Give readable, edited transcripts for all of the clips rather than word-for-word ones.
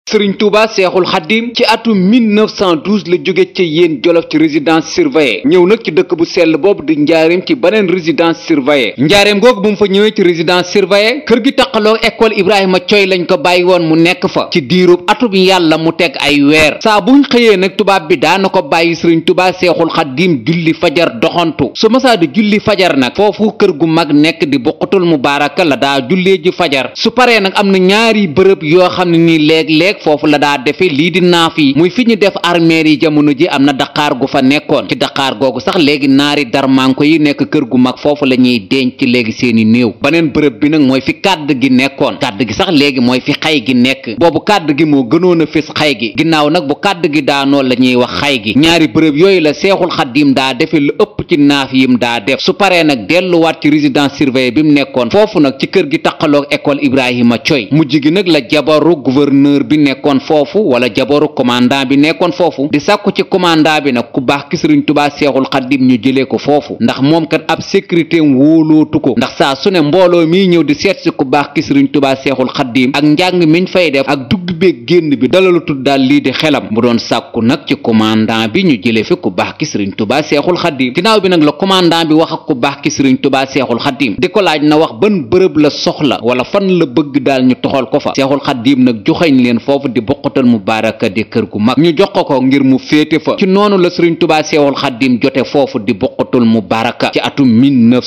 Serigne Touba Seexul Xaddim ci atum 1912 la jóge ca yéen jolof ci résidence surveillée ñëw nag ci dëkk bu sell boobu di njaareem ci beneen résidence surveillée njaareem googu bu mu fa ñëwee ci résidence surveillée kër gi taqaloo école Ibrahima Coy lañ ko bàyyi woon mu nekk fa ci diirub atub yàlla mu teg ay weer saa buñ xëyee nag tubaab bi daana ko bàyyi Serigne Touba Seexul Xaddim julli fajar doxantu su masaa di julli fajar nag foofu kër gu mag nekk di Buqatul Mubaaraka la daa jullee ji fajar su paree nag am na ñaari bërëb yoo xam ne nii léeg-léeg foofu la daa defe lii di naaf yi muy fi ñu def armeer yi jamono ji am na daqaar gu fa nekkoon ci daqaar googu sax léegi naari darmanko yi nekk kër gu mag foofu la ñuy denc léegi seeni néew beneen bërëb bi nag mooy fi kàdd gi nekkoon kàdd gi sax léegi mooy fi xay gi nekk boobu kàdd gi moo gënoon a fés xay gi ginnaaw nag bu kàdd gi daanoo la ñuy wax xay gi ñaari bërëb yooyu la Seexul Xaddim daa defe lu ëpp ci naaf yim daa def su paree nag delluwaat ci résidence surveillée bi mu nekkoon foofu nag ci kër gi taqaloog école Ibrahima Coy mujj gi nag la jabaru gouverneur bi nekkoon foofu wala jabaru commandant bi nekkoon foofu di sàkku ci commandant bi nag ku baax ki Serigne Touba Seexul Xaddim ñu jëlee ko foofu ndax moom kat ab sécurité wóolootu ko ndax saa su ne mbooloo miy ñëw di seet si ku baax ki Serigne Touba Seexul Xaddim ak njàng miñ fay def ak dugg beeg génn bi dalalu tudd daal lii di xelam mu doon sàkku nag ci commandant bi ñu jëlee fi ku baax ki Serigne Touba Seexul Xaddim ginnaaw bi nag la commandant bi wax ak ku baax ki Serigne Touba Seexul Xaddim di ko laaj na wax ban bërëb la soxla wala fan la bëgg daal ñu toxal ko fa Seexul Xaddim nag joxeñ leen foofu di Buqatul Mubaaraka di kër gu mag ñu jox ko ngir mu féete fa ci noonu la Serigne Touba Seexul Xaddim jote foofu di Buqatul Mubaaraka ci atum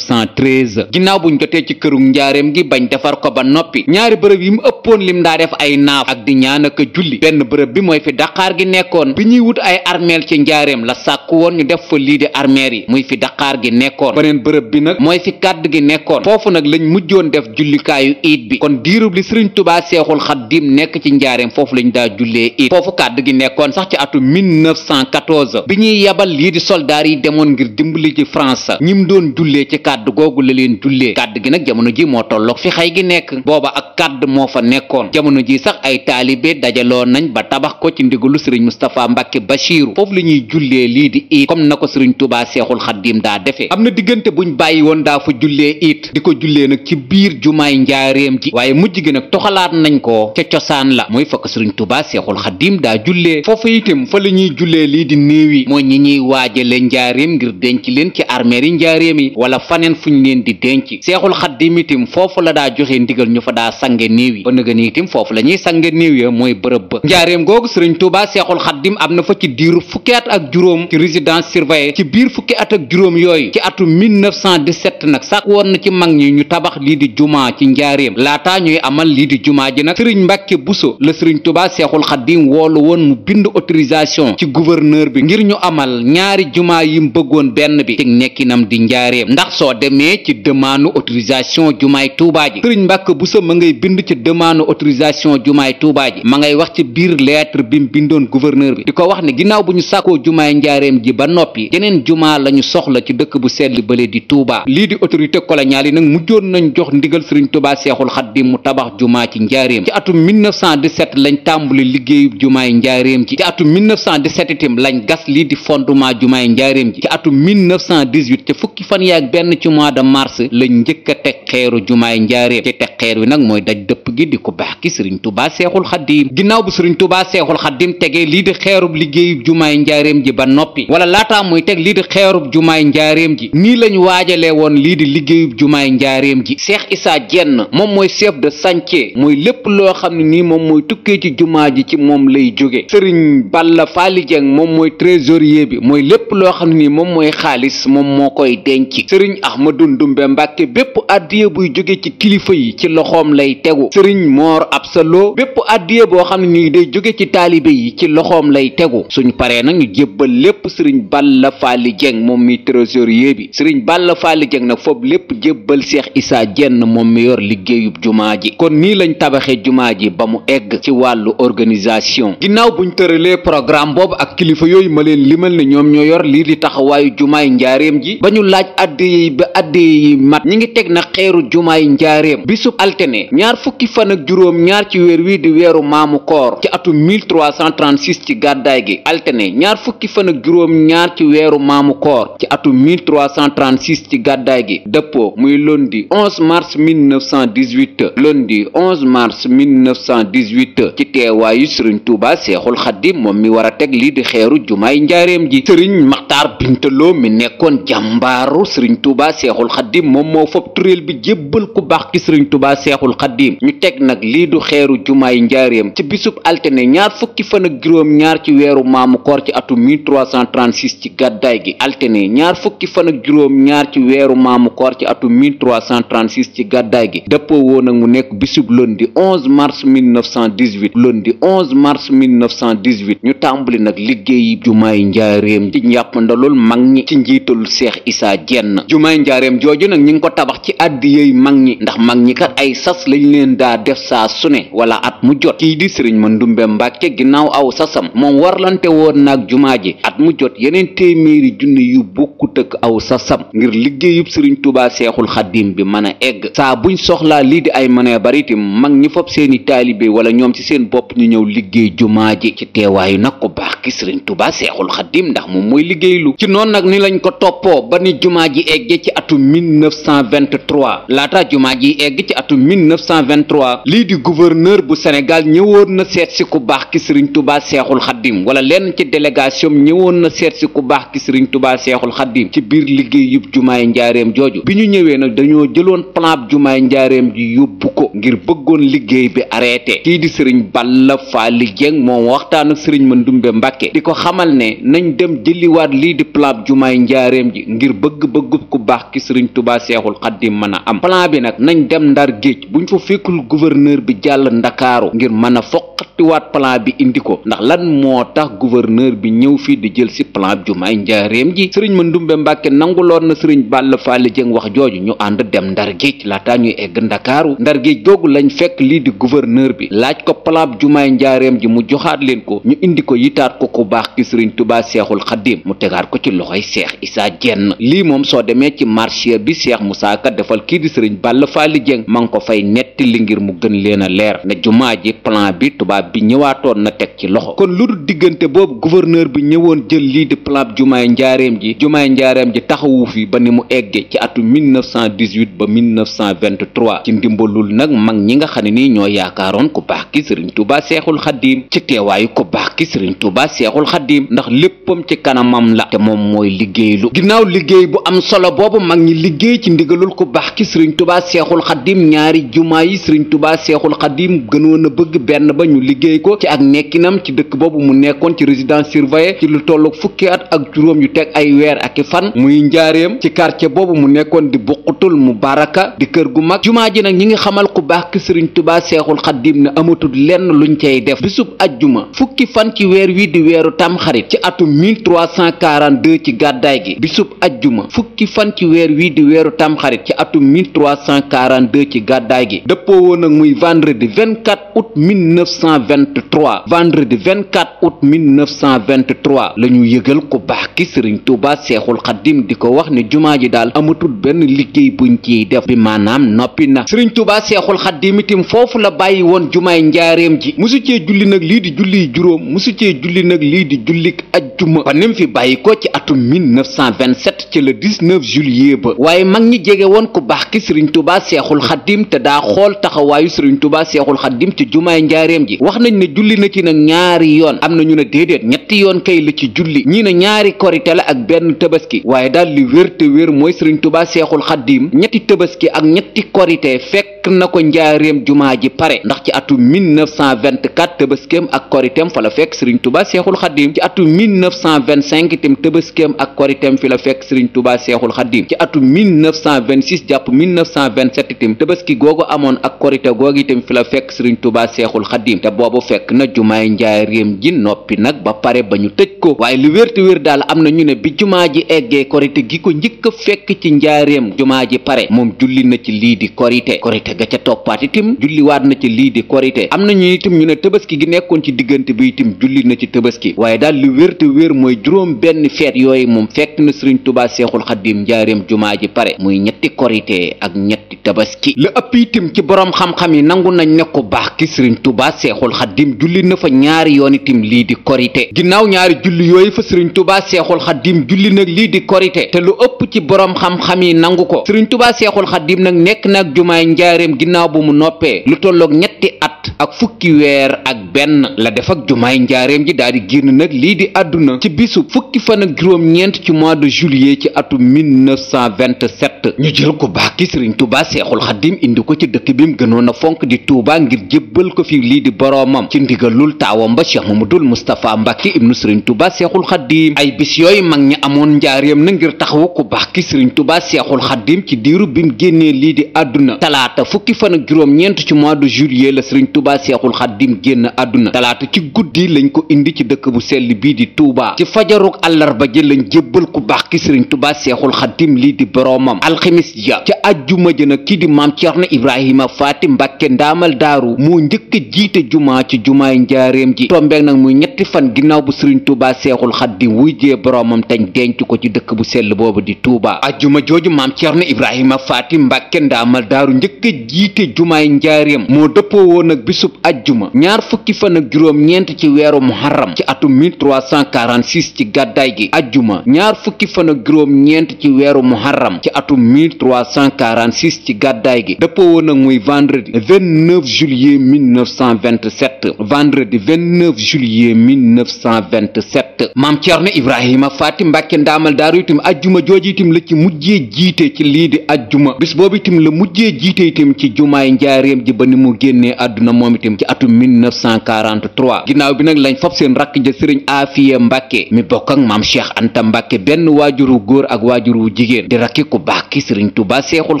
1913 ginnaaw buñ jotee ci këru njaareem gi bañ defar ko ba noppi ñaari bërëb yi mu ëppoon lim daa def ay naaf ak di ñaan ak julli benn bërëb bi mooy fi daqaar gi nekkoon bi ñuy wut ay armeel ci njaareem la sàkku woon ñu def fa lii di armeer yi muy fi daqaar gi nekkoon beneen bërëb bi nag mooy fi kàdd gi nekkoon foofu nag lañ mujjoon def jullikaayu iid bi kon diirub li Serigne Touba Seexul Xaddim nekk ci njaareem foofu lañ daa jullee iid foofu kàdd gi nekkoon sax ci atum 1914 bi ñuy yabal lii di soldaar yi demoon ngir dimbali ci France ñim doon jullee ci kàdd googu la leen jullee kàdd gi nag jamono ji moo tolloog fi xay gi nekk booba ak kàdd moo fa nekkoon jamono ji sax ay taalibe dajaloo nañ ba tabax ko ci ndigalu Serigne Moustapha Mbacke Bachiru foofu la ñuy jullee lii di iid comme na ko Serigne Touba Seexul Xaddim daa defee am na diggante buñ bàyyi woon daa fa jullee iid di ko jullee nag ci biir jumaay njaareem ji waaye mujj gi nag toxalaat nañ ko ca cosaan la muy fakk Serigne Touba Seexul Xaddim daa jullee foofu itam fa la ñuy jullee lii di néew yi mooy ñi ñuy waajale njaareem ngir denc leen ci armeer yi njaareem yi wala faneen fuñ leen di denc Seexul Xaddim itam foofu la daa joxe ndigal ñu fa daa sange néew yi ba nëgën itam foofu la ñuy sange néew ya mooy bërëb ba njaareem googu Serigne Touba Seexul Xaddim am na fa ci diiru fukki at ak juróom ci résidence surveillée ci biir fukki at ak juróom yooyu ci atum 1917 nag sàkk woon na ci mag ñi ñu tabax lii di jumaa ci njaareem laataa ñuy amal lii di jumaa ji nag Serigne Mbacke Bousso la Serigne Touba Seexul Xaddim woolu woon mu bind autorisation ci gouverneur bi ngir ñu amal ñaari jumaa yim bëggoon benn bi teg nekkinam di njaareem ndax soo demee ci demande autorisation jumaay Touba ji Serigne Mbacke Bousso ma ngay bind ci demande autorisation jumaay Touba ji ma ngay wax ci biir lettre bi mu bindoon gouverneur bi di ko wax ne ginnaaw bu ñu sàkkoo jumaay njaareem ji ba noppi geneen jumaa lañu soxla ci dëkk bu sell bële di Touba lii di autorité coloniale yi nag mujjoon nañ jox ndigal Serigne Touba Seexul Xaddim mu tabax jumaa ci njaareem ci atum 1917 lañ tàmbali liggéeyu jumaay njaareem ji ci atum 1917 itam lañ gas lii di fondement jumaay njaareem ji ci atum 1918 ca fukki fan yaak benn ci mois de mars lañ njëkk a teg xeeru jumaay njaareem ci teg xeer wi nag mooy daj dëpp gi di ko baax ki Serigne Touba Seexul Xaddim ginnaaw bu Serigne Touba Seexul Xaddim tegee lii di xeerub liggéeyu jumaay njaareem ji ba noppi wala laataa muy teg lii di xeerub jumaay njaareem ji nii lañ waajalee woon lii di liggéeyub jumaay njaareem ji Cheikh Issa Diène moom mooy chef de chantier mooy lépp loo xam ne nii moom mooy tukkee ci jumaa ji ci moom lay jóge Serigne Balla Fally Dieng moom mooy trésorier bi mooy lépp loo xam ne nii moom mooy xaalis moom moo koy denc Serigne Ahmadou Ndumbe Mbàkke bépp addiye buy jóge ci kilifa yi ci loxoom lay tegu Serigne Mor Absalo bépp addiye boo xam ne nii day jóge ci taalibe yi ci loxoom lay tegu suñ paree nag ñu jébbal lépp Serigne Balla Fally Dieng moom mi trésorier bi Serigne Balla Fally Dieng nag foofu lépp jébbal Cheikh Issa Diène moom mi yor liggéeyub jumaa ji kon nii lañ tabaxee jumaa ji ba mu egg ci wàllu organisation ginnaaw buñ tëralee programme boobu ak kilifa yooyu ma leen limal ne ñoom ñoo yor lii di taxawaayu jumaay njaareem ji ba ñu laaj addiye yi ba addiye yi mat ñi ngi teg na xeeru jumaay njaareem bisub altene ñaar fukki fan ak juróom ñaar ci weer wi di weeru maamu koor ci atum 1336 ci gàddaay gi altene ñaar fukki fan ak juróom ñaar ci weeru maamu koor ci atum 1336 ci gàddaay gi dëppoo muy lundi 11 mars 1918 lundi 11 mars 1918 la ci teewaayu sëriñ Touba Seexul Xaddim moom mi war a teg lii di xeeru jumaay njaareem ji. sëriñ Maxtaar Bintaloo mi nekkoon jàmbaaru sëriñ Touba Seexul Xaddim moom moo fopp turéel bi jébbal ku baax ki sëriñ Touba Seexul Xaddim ñu teg nag lii du xeeru jumaay njaareem ci bisub altine ñaar fukki fan ak juróom ñaar ci weeru maamu koor ci atum 1336 ci gàddaay gi. altine ñaar fukki fan ak juróom ñaar ci weeru maamu koor ci atum 1336 ci gàddaay gi dëppoo woon nag mu nekk bisub lundi 11 mars 1918 lundi 11 mars 1918 ñu tàmbali nag liggéeyi jumaay njaareem ci njàppandalul mag ñi ci njiitalul Seex Isaa Jenn. jumaay njaareem jooju nag ñi ngi ko tabax ci àddiyey mag ñi ndax mag ñi kat ay sas lañ leen daa def saa su ne wala at mu jot. kii di sëriñ Mandumbe Mbàkke ginnaaw aw sasam moom warlante woon naag jumaa ji at mu jot yeneen téeméeri junni yu bokkut ak aw sasam ngir liggéeyub sëriñ Touba Seexul Xaddim bi mën a egg. saa buñ soxlaa lii di ay mënee baritim mag ñi fop seeni taalibe wala ñoom ci seen bopp ñu ñëw liggéey jumaa ji ci teewaayu nag ko baax ki sëriñ Touba Seexul Xaddim ndax moom mooy liggéeylu. ci noonu nag ni lañ ko toppoo ba ni jumaa ji egge ci atum 1923 laata jumaa ji egg ci atum 1923 lii di gouverneur bu Sénégal ñëwoon na seet si ku baax ki sëriñ Touba Seexul Xaddim wala lenn ci délégation ñëwoon na seet si ku baax ki sëriñ Touba Seexul Xaddim ci biir liggéey yub jumaay njaareem jooju. bi ñu ñëwee nag dañoo jëloon plan jumaay njaareem ji yóbbu ko ngir bëggoon liggéey bi arrêté. kii di sëriñ Balla Faali Jeng moom waxtaan ak sëriñ Mandumbe Mbàkke di ko xamal ne nañ dem jëliwaat lii di plan jumaay njaareem ji ngir bëgg-bëgg ku baax ki sëriñ Touba Seexul Xaddim mën a am. plan bi nag nañ dem Ndar géej buñ fa fekkul gouverneur bi jàll Ndakaaru ngir mën a foqatiwaat plan bi indi ko ndax lan moo tax gouverneur bi ñëw fii di jël si plan jumaay njaareem ji. sëriñ Mandumbe Mbàkke nanguloon na sëriñ Balla Faali Jeng wax jooju ñu ànd dem Ndar géej laataa ñuy egg Ndakaaru. Ndar géej googu lañ fekk lii di gouverneur bi laaj ko plan jumaay njaareem ji mu joxaat leen ko ñu indi ko yitaat ko ku baax ki sëriñ Touba Seexul Xaddim mu tegaat ko ci loxoy Seex Isaa Jenn. lii moom soo demee ci marché bi Seex Musaa Ka defal kii di sëriñ Balla Faali Jeng ma ngi ko fay netti li ngir mu gën leen a leer ne jumaa ji plan bi tubaab bi ñëwaatoon na teg ci loxo. kon lu dul diggante boobu gouverneur bi ñëwoon jël lii di plan jumaay njaareem ji taxawu fi ba ni mu egge ci atu 1918 ba 1923 ci ndimbalul nag mag ñi nga xam ne nii ñoo yaakaaroon ku baax ki sëriñ Touba Seexul Xaddim ci teewaayu ku baax ki sëriñ Touba Seexul Xaddim ndax léppam ci kanamam la te moom mooy liggéeylu. ginnaaw liggéey bu am solo boobu mag ñi liggéey ci ndigalul ku baax ki sëriñ Touba Seexul Xaddim ñaari jumaa yi sëriñ Touba Seexul Xaddim gënoon a bëgg benn ba ñu liggéey ko ci ak nekkinam ci dëkk boobu mu nekkoon ci résidence surveillée ci lu tollu fukki at ak juróom yu teg ay weer ak i fan muy njaareem ci quartier boobu mu nekkoon di buqutul mubaraka di kër gu mag. jumaa ji nag ñi ngi xamal ku baax ki sëriñ Touba Seexul Xaddim ne amatul lenn luñ cay def bisub ajjuma fukki fan ci weer wi di weeru tamxarit ci atum 1342 ci gàddaay gi bisub ajjuma fukki fan ci weer wi di weeru tamxarit ci atum 1342 ci gàddaay gi dëppoo woon nag muy vendredi 24 août 1923 vendredi 24 août 1923 la ñu yëgal ku baax ki sëriñ Touba Seexul Xaddim di ko wax ne jumaa ji daal amatul benn liggéey buñ ciy def bi maanaam noppi na. sëriñ Touba Seexul Xaddim itam foofu la bàyyi woon jumaay njaareem ji musu cee julli nag lii di julli juróom musu cee julli nag lii di jullik ajjuma ba nim fi bàyyi ko ci atum 1927 ci le 19 juillet ba. waaye mag ñi jege woon ku baax ki sëriñ Touba Seexul Xaddim te daa xool taxawaayu sëriñ Touba Seexul Xaddim ci jumaay njaareem ji wax nañ ne julli na ci nag ñaari yoon am na ñu ne déedéet ñetti yoon kay la ci julli ñii ne ñaari korite la ak benn tabaski waaye daal li wér te wér mooy sëriñ Touba Seexul Xaddim ñetti tabaski ak ñetti korite fekk na ko njaareem jumaa ji pare ndax ci atum 1924 tëbaskeem ak koritem fa la fekk sëriñ Touba Seexul Xaddim ci atum 1925 itam tëbaskeem ak koritem fi la fekk sëriñ Touba Seexul Xaddim ci atum 1926 jàpp 1927 itam tëbaski googu amoon ak korite googu itam fi la fekk sëriñ Touba Seexul Xaddim te boobu fekk na jumaay njaareem ji noppi nag ba pare ba ñu tëj ko waaye li wér te wér daal am na ñu ne bi jumaa ji eggee korite gi ko njëkk a fekk ci njaareem jumaa ji pare moom julli na ci lii di korite ga ca toppaat itam julliwaat na ci lii di korite am na ñu itam ñu ne tëbaski gi nekkoon ci diggante bi itam julli na ci tëbaski waaye daal li wér te wér mooy juróom benn feet yooyu moom fekk na sëriñ Touba Seexul Xaddim njaareem jumaa ji pare muy ñetti korite ak ñetti tabaski la ëpp itam ci borom xam-xam yi nangu nañ ne ko baax ki sëriñ Touba Seexul Xaddim julli na fa ñaari yoon itam lii di korite ginnaaw ñaari julli yooyu fa sëriñ Touba Seexul Xaddim julli nag lii di korite te lu ëpp ci borom xam-xam yi nangu ko sëriñ Touba Seexul Xaddim nag nekk nag jumaay njaareem ginnaaw bu mu noppee lu tolloog ñetti at at ak fukki weer ak benn la def ak jumaay njaareem ji daal di génn nag lii di àdduna ci bisu fukki fan ak juróom-ñeent ci mois de juillet ci atum 1927 ñu jël ko baax ki sëriñ Touba seexul xaddim indi ko ci dëkk bi mu gënoon a fonk di Touba ngir jébbal ko fi lii di boroomam ci ndigalul taawam ba Cheikh Mamadul Moustapha Mbàkke ibnu sëriñ Touba seexul xaddim ay bis yooyu mag ñi amoon njaareem na ngir taxawu ko baax ki sëriñ Touba seexul xaddim ci diiru bi mu génnee lii di àdduna talaata fukki fan ak juróom-ñeent ci mois de juillet la sëriñ Touba seexul xaddim génn àdduna talaata ci guddi lañ ko indi ci dëkk bu sell bii di Touba ci fajaruk àllarba ji lañ jébbal ku baax ki sëriñ Touba seexul xaddim lii di boroomam alxamis ja ca àjjuma ja nag kii di maam Cerno Ibrahima Faati Mbàkke ndaamal daaru moo njëkk a jiite jumaa ci jumaay njaareem ji tombeek nag muy ñetti fan ginnaaw bu sëriñ Touba seexul xaddim wuy jee boroomam tañ denc ko ci dëkk bu sell boobu di Touba àjjuma jooju maam Cerno Ibrahima Faati Mbàkke ndaamal daaru njëkk a jiite jumaay njaareem moo dëppoo woon ak bisub àjjuma ñaar fukki fan ak juróom-ñeent ci weeru muharram ci atum 1346 ci gàddaay gi àjjuma ñaar fukki fan ak juróom-ñeent ci weeru muharram ci atum 1346 ci gàddaay gi dëppoo woon ak muy vendredi 29 juillet 1927 vendredi 29 juillet 1927 maam Cerno Ibrahima Faati Mbàkke ndaamal daaru itam àjjuma jooju itam la ci mujjee jiite ci lii di àjjuma bis boobu itam la mujjee jiite itam ci jumaay njaareem ji ba ni mu génnee àdduna moom itam ci atum 1943 ginnaaw bi nag lañ fab seen rakk ja sëriñ Afiya Mbàkke mi bokk ak maam Cheikh Anta Mbàkke benn waajuru góor ak waajuru jigéen di rakki ku baax ki sëriñ Touba seexul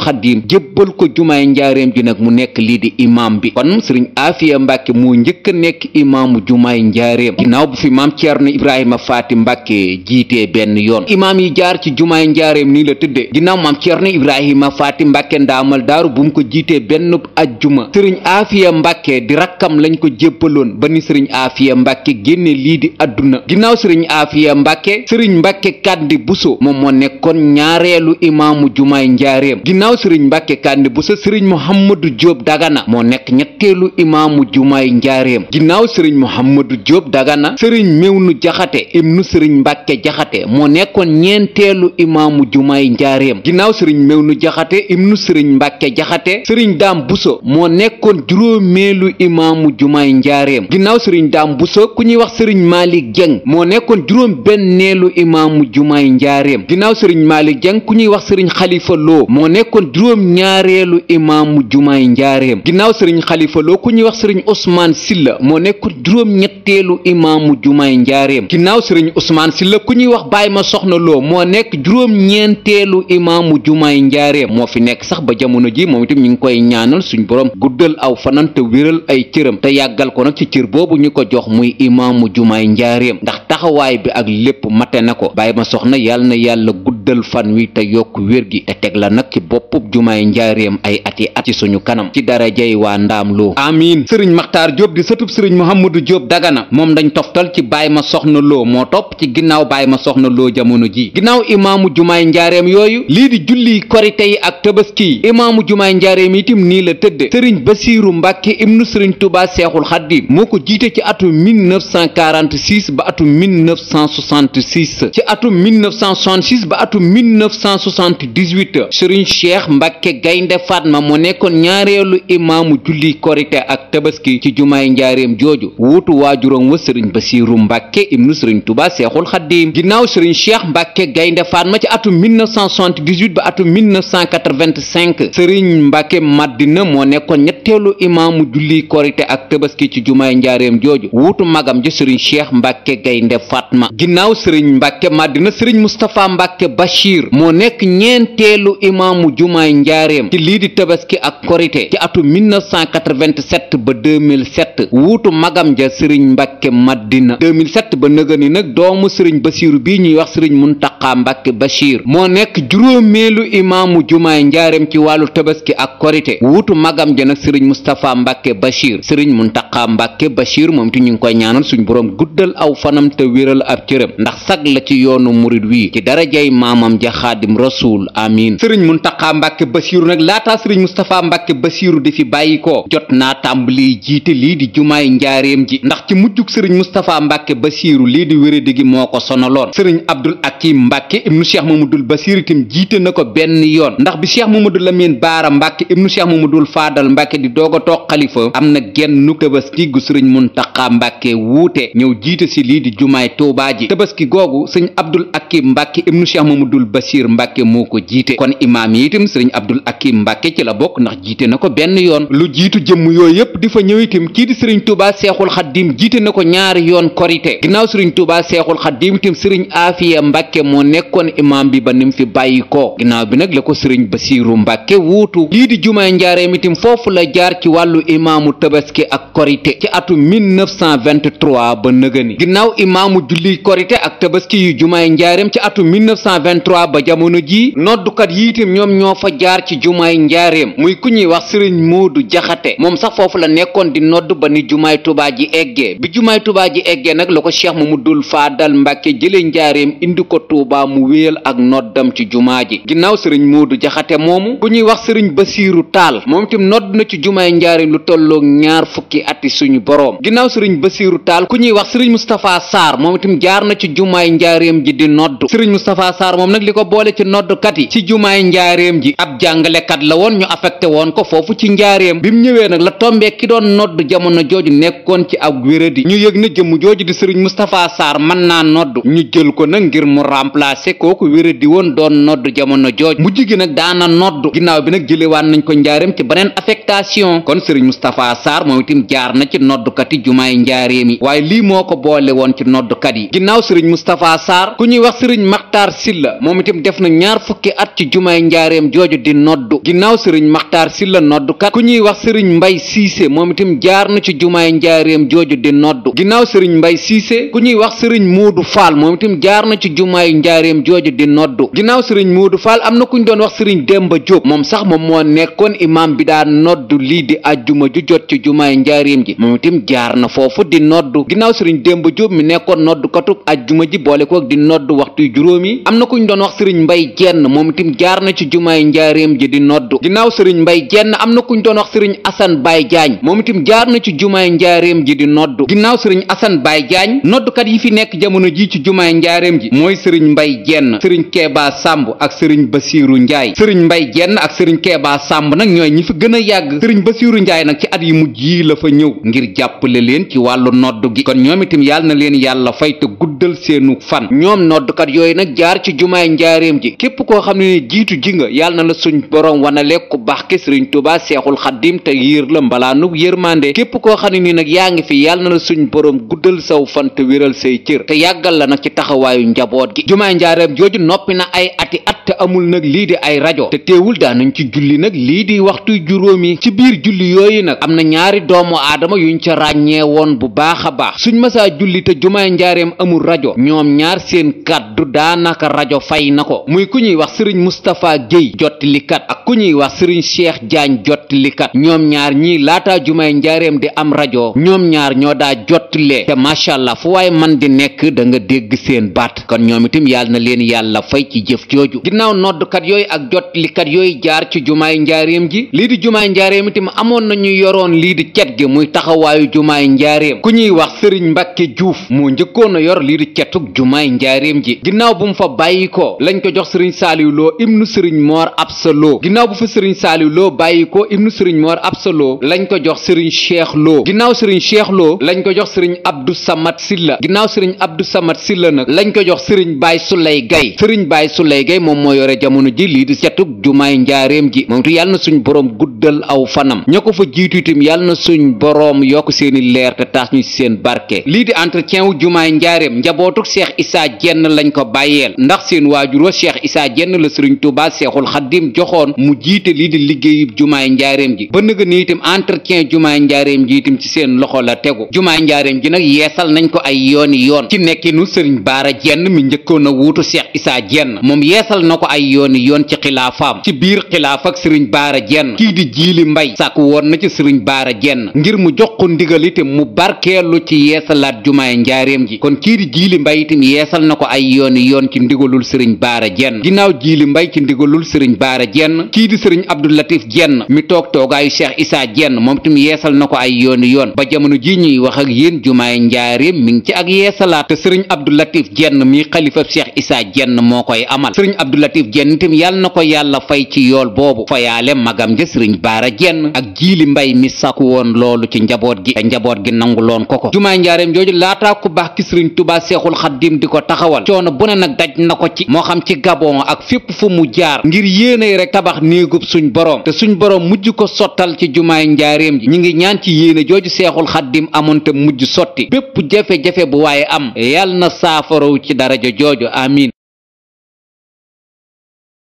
xaddiim jébbal ko jumaay njaareem ji nag mu nekk lii di imaam bi kon sëriñ Afiya Mbàkke moo njëkk a nekk imaamu jumaay njaareem ginnaaw bu fi maam Ceerno Ibrahima Faati Mbàkke jiitee benn yoon imaam yi jaar ci jumaay njaareem nii la tëddee ginnaaw maam Ceerno Ibrahima Faati Mbàkke ndaamal daaru bu mu ko jiitee benn ajjuma sëriñ Afiya Mbàkke di rakkam lañ ko jébbaloon ba ni sëriñ Afiya Mbàkke génne lii di àdduna ginnaaw sëriñ Afiya Mbàkke sëriñ Mbàkke Kandi Buso moom moo nekkoon ñaareelu imaamu jumaay njaareem ginnaaw sëriñ Mbàkke Kandi Buso sëriñ Muhammadu Jóob Dagana moo nekk ñetteelu imaamu jumaay njaareem ginnaaw sëriñ Muhammadu Jóob Dagana sëriñ Mewnu Jaxate ibnu sëriñ Mbàkke Jaxate moo nekkoon ñeenteelu imaamu jumaay njaareem ginnaaw sëriñ Mewnu Jaxate ibnu sëriñ Mbàkke Jaxate sëriñ Daam Buso moo nekkoon juróomeelu imaamu jumaay njaareem ginnaaw sëriñ Daam Buso ku ñuy wax sëriñ Maalik Jeng moo nekkoon juróom benneelu imaamu jumaay njaareem ginnaaw sëriñ Maalik Jeng ku ñuy wax sëriñ Xalifa Lo moo nekkoon juróom ñaareelu imaamu jumaay njaareem ginnaaw sëriñ Xalifa Lo ku ñuy wax sëriñ Usmaan Silla moo nekkoon juróom ñetteelu imaamu jumaay njaareem ginnaaw sëriñ Usmaan Silla ku ñuy wax Baay Ma Soxna Lo moo nekk juróom ñeenteelu imaamu jumaay njaareem moo fi nekk sax ba jamono ji moom itam ñu ngi koy ñaanal suñ borom guddal aw fanam te wéral ay cëram te yàggal ko nag ci cër boobu ñu ko jox muy imaamu jumaay njaareem ndax taxawaay bi ak lépp mate na ko Baay Ma Soxna yàlla na yàlla guddal fan wi te yokk wér gi te teg la nag ci boppub jumaay njaareem ay ati at ci suñu kanam ci darajay waa Ndaam Lo amiin sëriñ Maxtaar Jóob di sëtub sëriñ Muhammadu Jóob Dagana moom dañ toftal ci Baay Ma Soxna Lo moo topp ci ginnaaw Baay Ma Soxna Lo jamono ji ginnaaw imaamu jumaay njaareem yooyu lii di julli korite yi ak tabaski yi imaamu jumaay njaareem itam nii la tëdde sëriñ Basiiru Mbàkke ibnu sëriñ Touba seexul xaddim moo ko jiite ci atum 1946 ba atum 1966 ci atum 1966 ba atum 1978 sëriñ Cheikh Mbàkke Gaynde Fatma moo nekkoon ñaareelu imaamu julli korite ak tabaski ci jumaay njaareem jooju wuutu waajuram wa sëriñ Basiiru Mbàkke ibnu sëriñ Touba seexul xaddim ginnaaw sëriñ Cheikh Mbàkke Gaynde Fatma ci atum 1978 ba atum 1985 sëriñ Mbàkke Madina moo nekkoon ñetteelu imaamu julli korite ak tabaski ci jumaay njaareem jooju wuutu magam ji sëriñ Cheikh Mbàkke Gaynde Fatma ginnaaw sëriñ Mbàkke Madina sëriñ Mustapha Mbàkke Bachir moo nekk ñeenteelu imaamu jumaay njaareem ci lii di tabaski ak korite ci atum 1987 ba 2007 wuutu magam ja sëriñ Mbàkke Madina 2007 ba nëgëni nag doomu sëriñ Basiiru bii ñuy wax sëriñ Muntaxa Mbàkke Bachir moo nekk juróomeelu imaamu jumaay njaareem ci wàllu tabaski ak korite wuutu magam ja nag sëriñ Mustapha Mbàkke Bachir sëriñ Muntaxa Mbàkke Bachir moom ti ñu ngi koy ñaanal suñ boroom guddal aw fanam te wéral ab cëram ndax sag la ci yoonu murid wi ci darajay maam maamam ja xaadim rasul amin sëriñ Muntaxa Mbàkke Basiiru nag laataa sëriñ Mustapha Mbàkke Basiiru di fi bàyyi ko jot naa tàmbali jiite lii di jumaay njaareem ji ndax ci mujjug sëriñ Mustapha Mbàkke Basiiru lii di wéradi gi moo ko sonaloon sëriñ Abdul Akim Mbàkke ibnu Cheikh Mamadul Basiir itam jiite na ko benn yoon ndax bi Cheikh Mamadou Lamine Baara Mbàkke ibnu Cheikh Mamadul Faadal Mbàkke di doog a toog xalifa am na genn tabaski gu sëriñ Muntaxa Mbàkke wuute ñëw jiite si lii di jumaay Tuubaa ji tabaski googu sëriñ Abdul Akim Mbàkke ibnu Cheikh Mamadul Basiir Mbàkke moo ko jiite kon imaam yi itam sëriñ Abdul Akim Mbàkke ci la bokk ndax jiite na ko benn yoon lu jiitu jëmm yooyu yépp di fa ñëw itam kii di sëriñ Touba Seexul Xaddim jiite na ko ñaari yoon korite ginnaaw sëriñ Touba Seexul Xaddim itam sëriñ Afiya Mbàkke moo nekkoon imaam bi ba nim fi bàyyi ko ginnaaw bi nag la ko sëriñ Basiiru Mbàkke wuutu lii di jumaay njaareem itam foofu la jaar ci wàllu imaamu tabaski ak korite ci atu 1923 ba nëgëni ginnaaw imaamu julli korite ak tabaski yu jumaay njaareem ci atu 1923 ba jamono ji noddukat yi itam ñoom ñoo fa jaar ci jumaay njaareem muy ku ñuy wax sëriñ Moodu Jaxate moom sax foofu la nekkoon di nodd ba ni jumaay Tuubaa ji eggee bi jumaay Tuubaa ji eggee nag la ko Cheikh Mamadul Faadal Mbàkke jële njaareem indi ko Tuubaa mu wéyal ak noddam ci jumaa ji ginnaaw sëriñ Moodu Jaxate moomu ku ñuy wax sëriñ Basiiru Taal moom itam nodd na ci jumaay njaareem lu tolloog ñaar fukki ati suñu boroom ginnaaw sëriñ Basiiru Taal ku ñuy wax sëriñ Mustapha Sarr moom itam jaar na ci jumaay njaareem ji di nodd sëriñ Mustapha Sarr moom nag li ko boole ci noddkat yi ci jumaay njaareem ji ab jàngalekat la woon ñu affecté woon ko foofu ci njaareem bi mu ñëwee nag la tombee ki doon nodd jamono jooju nekkoon ci ak wéradi ñu yëg ne jëmm jooju di sëriñ Mustapha Sarr mën naa nodd ñu jël ko nag ngir mu remplacer kooku wéradi woon doon nodd jamono jooju mujj gi nag daana nodd ginnaaw bi nag jëlewaan nañ ko njaareem ci beneen affectation kon sëriñ Mustapha Sarr moom itam jaar na ci noddkat yi jumaay njaareem yi waaye lii moo ko boole woon ci noddkat yi ginnaaw sëriñ Mustapha Sarr ku ñuy wax sëriñ Maxtaar Silla moom itam def na ñaar fukki at ci jumaay njaareem jooju di noddu ginnaaw sëriñ Maxtaar Silla noddukat ku ñuy wax sëriñ Mbay Siise moom itam jaar na ci jumaay njaareem jooju di noddu ginnaaw sëriñ Mbay Siise ku ñuy wax sëriñ Moodu Faal moom itam jaar na ci jumaay njaareem jooju di noddu ginnaaw sëriñ Moodu Faal am na ku ñu doon wax sëriñ Demba Jóob moom sax moom moo nekkoon imaam bi daa noddu lii di ajjuma ju jot ci jumaay njaareem ji moom itam jaar na foofu di noddu ginnaaw sëriñ Demba Jóob mi nekkoon noddukatub ajjuma ji boole ko di noddu waxtu juróomi am na ku ñu doon wax sëriñ Mbay Jenn moom itam jaar na ci jumaay njaareem ji di noddu ginnaaw sëriñ Mbay Jenn am na ku ñu doon wax sëriñ Asan Baay Jaañ moom itam jaar na ci jumaay njaareem ji di noddu ginnaaw sëriñ Asan Baay Jaañ noddukat yi fi nekk jamono ji ci jumaay njaareem ji mooy sëriñ Mbay Jenn sëriñ Keeba Sàmb ak sëriñ Basiiru Njaay sëriñ Mbay Jenn ak sëriñ Keeba Sàmb nag ñooy ñi fi gën a yàgg sëriñ Basiiru Njaay nag ci at yi mujj yi la fa ñëw ngir jàppale leen ci wàllu noddu gi kon ñoom itam yàlla na leen yàlla fay te guddal seenu fan ñoom noddukat yooyu nag jaar ci jumaay njaareem ji képp koo xam ne jiitu ji nga yàlla na la suñ boroom wanale ku baax ke sëriñ Tuubaa Seexul Xaddim te yiir la mbalaanu yërmande képp koo xam ne nii nag yaa ngi fi yàlla na la suñ boroom guddal saw fan te wéral say cër te yàggal la nag ci taxawaayu njaboot gi jumaay njaareem jooju noppi na ay ati at te amul nag lii di ay rajo te teewul daanañ ci julli nag lii di waxtu juróomi ci biir julli yooyu nag am na ñaari doomu aadama yuñ ca ràññee woon bu baax a baax suñ masaa julli te jumaay njaareem amul rajo ñoom ñaar seen kàddu daanaka rajo fay na ko muy ku ñuy wax sëriñ Mustapha Géy jottalikat ak ku ñuy wax sëriñ Cheikh Jaañ jottalikat ñoom ñaar ñii laataa jumaay njaareem di am rajo ñoom ñaar ñoo daa jottalee te macha allah fu waaye man di nekk da nga dégg seen baat kon ñoom itam yàlla na leen yàlla fay ci jëf jooju ginnaaw noddkat yooyu ak jottalikat yooyu jaar ci jumaay njaareem ji lii di jumaay njaareem itam amoon nañu yoroon lii di cet gi muy taxawaayu jumaay njaareem ku ñuy wax sëriñ Mbàkke Juuf moo njëkkoon a yor lii di cetug jumaay njaareem ji ginnaaw bu mu fa bàyyi ko lañ ko jox sëriñ Saaliw Lo ibnu sëriñ Moor Absa Lo ginnaaw bu fa sëriñ Saaliw Lo bàyyi ko ibnu sëriñ Moor Absa Lo lañ ko jox sëriñ Cheikh Lo ginnaaw sëriñ Cheikh Lo lañ ko jox sëriñ Abdou Samad Silla ginnaaw sëriñ Abdou Samad Silla nag lañ ko jox sëriñ Baay Sulay Gay sëriñ Baay Sulay Gay moom moo yore jamono ji lii di cetug jumaay njaareem ji moom tu yàlla na suñ boroom guddal aw fanam ña ko fa jiitu itam yàlla na suñ boroom yokk seeni leer te taas ñu seen barke lii di entretien wu jumaay njaareem njabootuk Cheikh Issa Diène lañ ko bàyyeel ndax seen waajur wa Cheikh Issa Diène la sëriñ Touba Seexul Xaddim joxoon mu jiite lii di liggéeyub jumaay njaareem ji ba nëga ni itam entretien jumaay njaareem ji itam ci seen loxo la tegu jumaay njaareem ji nag yeesal nañ ko ay yooni yoon ci nekkinu sëriñ Baara Diène mi njëkkoon a wuutu Cheikh Issa Diène moom yeesal na ko ay yooni yoon ci xilaafaam ci biir xilaaf ak sëriñ Baara Diène kii di Jiili Mbay sàkk woon na ci sëriñ Baara Diène ngir mu jox ko ndigal itam mu barkeelu ci yeesalaat jumaay njaareem ji kon kii di Jiili Mbay itam yeesal na ko ay yooni yoon ci ndigalul ndigalul sëriñ baara jenn ginnaaw jiili mbay ci ndigalul sëriñ baara jenn kii di sëriñ abdou latif jenn mi toog toogaayu cheikh isaa jenn moom itam yeesal na ko ay yooni yoon ba jamono ji ñuy wax ak yéen jumaay njaareem mi ngi ci ak yeesalaat te sëriñ abdou latif jenn mi xalifa cheikh isaa jenn moo koy amal sëriñ abdou latif jenn itam yàlla na ko yàlla fay ci yool boobu fayaale magam ja sëriñ baara jenn ak jiili mbay mi sàkku woon loolu ci njaboot gi te njaboot gi nangu loon ko jumaay njaareem jooju laataa ku baax ki sëriñ tubaa seexul xaddim di ko taxawal coono bu ne nag daj na ko ci moo xam ci gabon ak fépp fu mu jaar ngir yéene rek tabax néegub suñ boroom te suñ boroom mujj ko sottal ci jumaay njaareem ji ñi ngi ñaan ci yéene jooju seexul xaddim amoon te mujj sotti bépp jafe-jafe bu waaye am yal na saafaraw ci daraja jooju amin